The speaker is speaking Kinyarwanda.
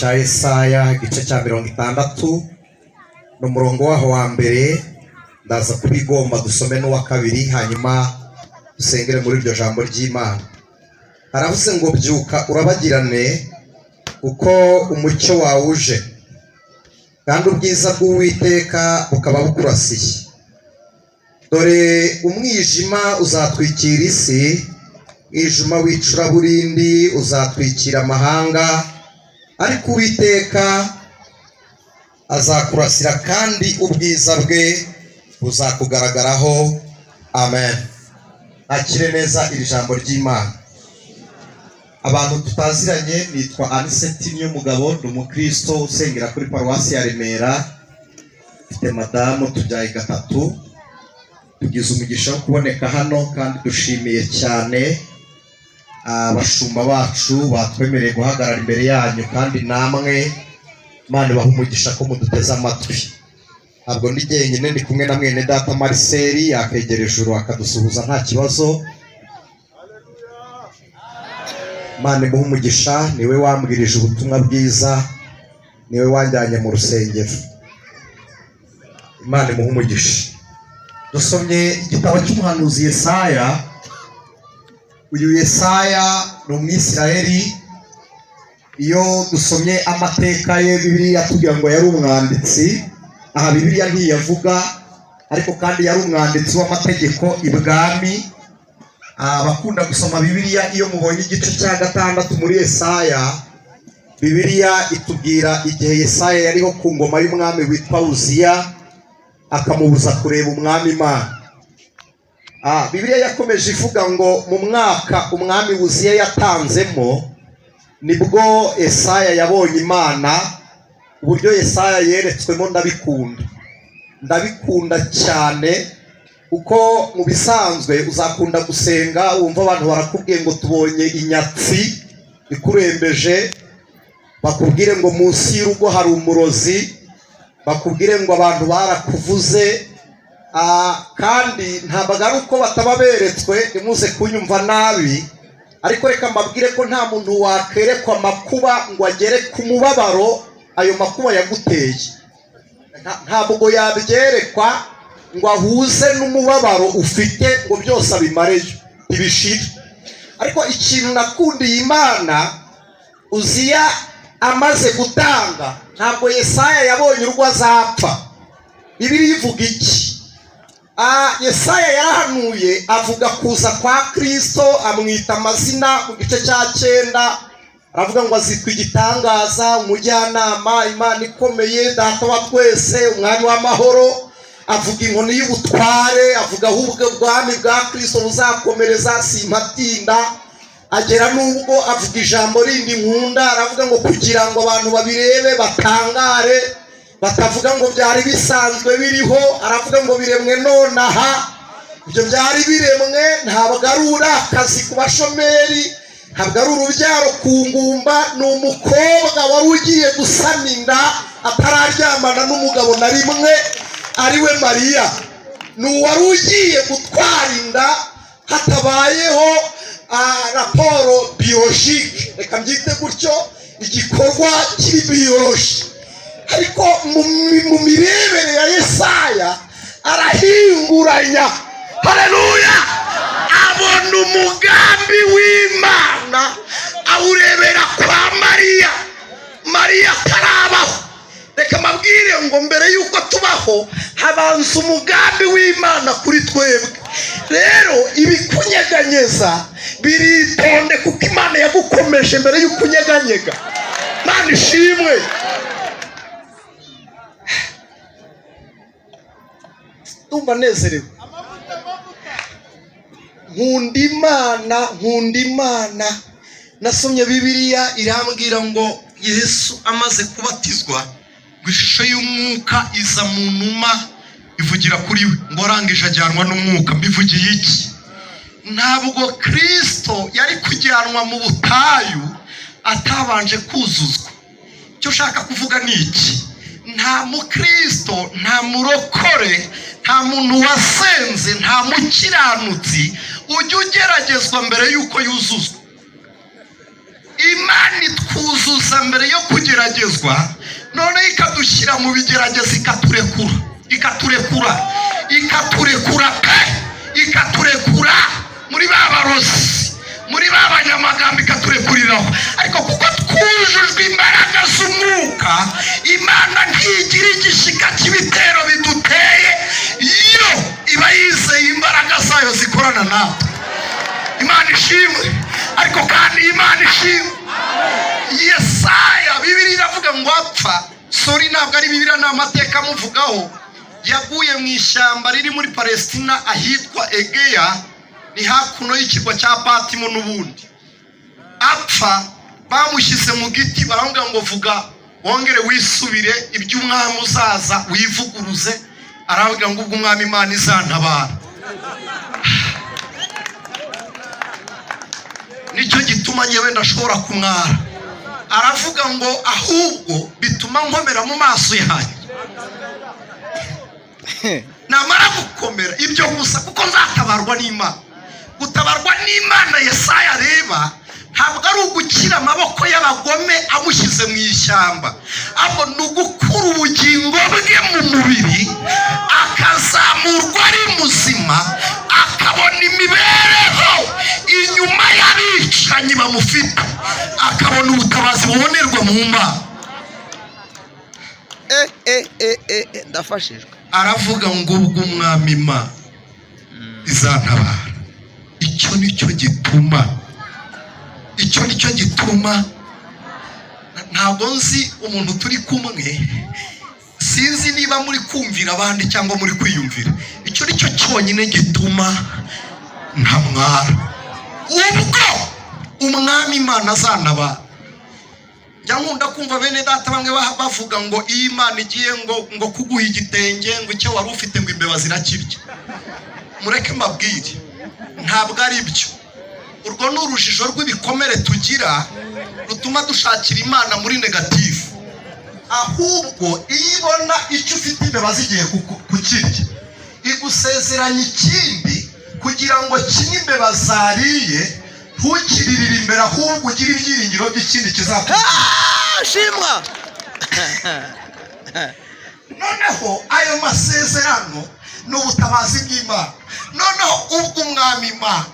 Cya Yesaya, igice cya 60, ni umurongo waho wa mbere. Ndaza kubigomba dusome n'uwa kabiri, hanyuma dusengere muri iryo jambo ry'Imana. Haravuze ngo: "Byuka urabagirane, kuko umucyo wawe uje, kandi ubwiza bw'Uwiteka bukaba bukurasiye. Dore umwijima uzatwikira isi, umwijima w'icuraburindi uzatwikira amahanga, ariko Uwiteka azakurasira, kandi ubwiza bwe buzakugaragaraho." Amen. Akire neza iri jambo ry'Imana. Abantu tutaziranye, nitwa Aniseti Niyomugabo, ndi umukristo usengera kuri Paruwasi ya Remera. Mfite madamu, tubyaye gatatu. Tugize umugisha wo kuboneka hano, kandi dushimiye cyane abashumba bacu batwemereye guhagarara imbere yanyu. Kandi namwe, Imana ibaha umugisha ko muduteze amatwi. Ntabwo ndi jyenyine, ndi kumwe na mwene data Marcel. Yakegera ijuru akadusuhuza, nta kibazo. Imana imuhe umugisha, niwe wambwirije ubutumwa bwiza, niwe wanjyanye mu rusengero. Imana imuhe umugisha. Dusomye igitabo cy'umuhanuzi Yesaya. Uyu Yesaya ni Umwisirayeli. Iyo dusomye amateka ye, Bibiliya tubwira ngo yari umwanditsi. Aha Bibiliya ntiyavuga, ariko kandi yari umwanditsi w'amategeko ibwami. Abakunda gusoma Bibiliya, iyo mubonye igice cya 6 muri Yesaya, Bibiliya itubwira igihe Yesaya yariho ku ngoma y'umwami witwa Uziya, akamubuza kureba Umwami Imana. Bibiliya yakomeje ivuga ngo mu mwaka umwami Uziya yatanzemo, nibwo Yesaya yabonye Imana. Uburyo Yesaya yeretswemo ndabikunda, ndabikunda cyane, kuko mu bisanzwe uzakunda gusenga wumva abantu barakubwiye ngo tubonye inyatsi ikurembeje, bakubwire ngo munsi y'urugo hari umurozi, bakubwire ngo abantu barakuvuze. Kandi ntabwo ari uko bataba beretswe, ntimuze kunyumva nabi, ariko reka mbabwire ko nta muntu wakerekwa amakuba ngo agere ku mubabaro ayo makuba yaguteye. Ntabwo yabyerekwa ngo ahuze n'umubabaro ufite, ngo byose abimareyo, ntibishire. Ariko ikintu nakundiye Imana, Uziya amaze gutanga, ntabwo Yesaya yabonye urwo azapfa. Bibiliya ivuga iki? Yesaya yarahanuye, avuga kuza kwa Kirisito, amwita amazina. Mu gice cya 9 aravuga ngo azitwa Igitangaza, Umujyanama, Imana Ikomeye, Data wa twese, Umwami w'Amahoro. Avuga inkoni y'ubutware, avuga aho ubwo bwami bwa Kirisito buzakomereza. Simpatinda. Agera n'ubwo avuga ijambo rindi nkunda, aravuga ngo kugira ngo abantu babirebe batangare, batavuga ngo byari bisanzwe biriho. Aravuga ngo biremwe nonaha. Ibyo byari biremwe ntabwo ari urakazi ku bashomeri, ntabwo ari urubyaro ku ngumba, ni umukobwa wari ugiye gusama inda atararyamana n'umugabo na rimwe, ariwe Mariya. Ni uwari ugiye gutwara inda hatabayeho rapport biologique, reka mbyite gutyo, igikorwa kiri biologie. Ariko mu mirebere ya Yesaya arahinguranya, haleluya, abona umugambi w'Imana, awurebera kwa Mariya, Mariya atarabaho. Reka mbabwire ngo mbere y'uko tubaho habanza umugambi w'Imana kuri twebwe. Rero ibikunyeganyeza biritonde, kuko Imana yagukomeje mbere y'uko unyeganyega. Imana ishimwe. Ndumva nezerewe. Nkunda Imana, nkunda Imana. Nasomye Bibiliya, irambwira ngo Yesu amaze kubatizwa, ngo ishusho y'umwuka iza mu numa ivugira kuri we, ngo arangije ajyanwa n'umwuka. Mbivugiye iki? Ntabwo Kirisito yari kujyanwa mu butayu atabanje kuzuzwa. Icyo ushaka kuvuga ni iki? Nta mukristo, nta murokore, nta muntu wasenze, nta mukiranutsi ujya ugeragezwa mbere y'uko yuzuzwa. Imana itwuzuza mbere yo kugeragezwa. kugeragezwa, noneho ikadushyira mu bigeragezo, ikaturekura, ikaturekura, ikaturekura pe, ikaturekura muri ba barozi, muri ba banyamagambo, ikaturekuriraho. Ariko kuko twujujwe imbaraga z'umwuka, Imana ntigira igishyika cy'ibitero biduteye. Yo iba yizeye imbaraga zayo zikorana natwe. Imana ishimwe. Ariko kandi Imana ishimwe. Yesaya, Bibiliya iravuga ngo apfa, sorry, ntabwo ari Bibiliya, ni amateka amuvugaho. Yaguye mu ishyamba riri muri Palesitina ahitwa Egeya, ni hakuno y'ikirwa cya Patimo. N'ubundi apfa bamushyize mu giti, baramubwira ngo: "Vuga wongere wisubire iby'umwami uzaza, wivuguruze." Arababwira ngo: "Ubwo umwami Imana izantabara, nicyo gituma nyewe ndashobora kumwara." Aravuga ngo: "Ahubwo bituma nkomera mu maso yanjye, namara gukomera ibyo gusa, kuko nzatabarwa n'Imana." Gutabarwa n'Imana Yesaya areba ntabwo ari ugukira amaboko y'abagome amushyize mu ishyamba, ahubwo ni ugukura ubugingo bwe mu mubiri, akazamurwa ari muzima, akabona imibereho inyuma y'abicanyi bamufite, akabona ubutabazi bubonerwa mu Mana. Eh, eh, eh, eh, eh, ndafashijwe. Aravuga ngo: "Ubwo umwami Imana izantabara, icyo nicyo gituma, icyo nicyo gituma." Ntabwo nzi umuntu turi kumwe, sinzi niba muri kumvira abandi cyangwa muri kwiyumvira. Icyo nicyo cyonyine gituma ntamwara, ubwo umwami Imana azantabara. Njya nkunda kumva bene data bamwe bavuga ngo iyo Imana igiye ngo kuguha igitenge, ngo icyo wari ufite ngo imbeba zirakirya. Mureke mbabwire, ntabwo ari byo. Urwo ni urujijo rw'ibikomere tugira rutuma dushakira Imana muri négatif. Ahubwo iyo ibona icyo ufite imbeba zigiye kukirya, igusezeranya ikindi kugira ngo kimwe imbeba zariye ntukiririre imbere, ahubwo ugire ibyiringiro by'ikindi kizakurikira. Ah, shimwa. Noneho ayo masezerano ni ubutabazi bw'Imana. Noneho ubwo umwami Imana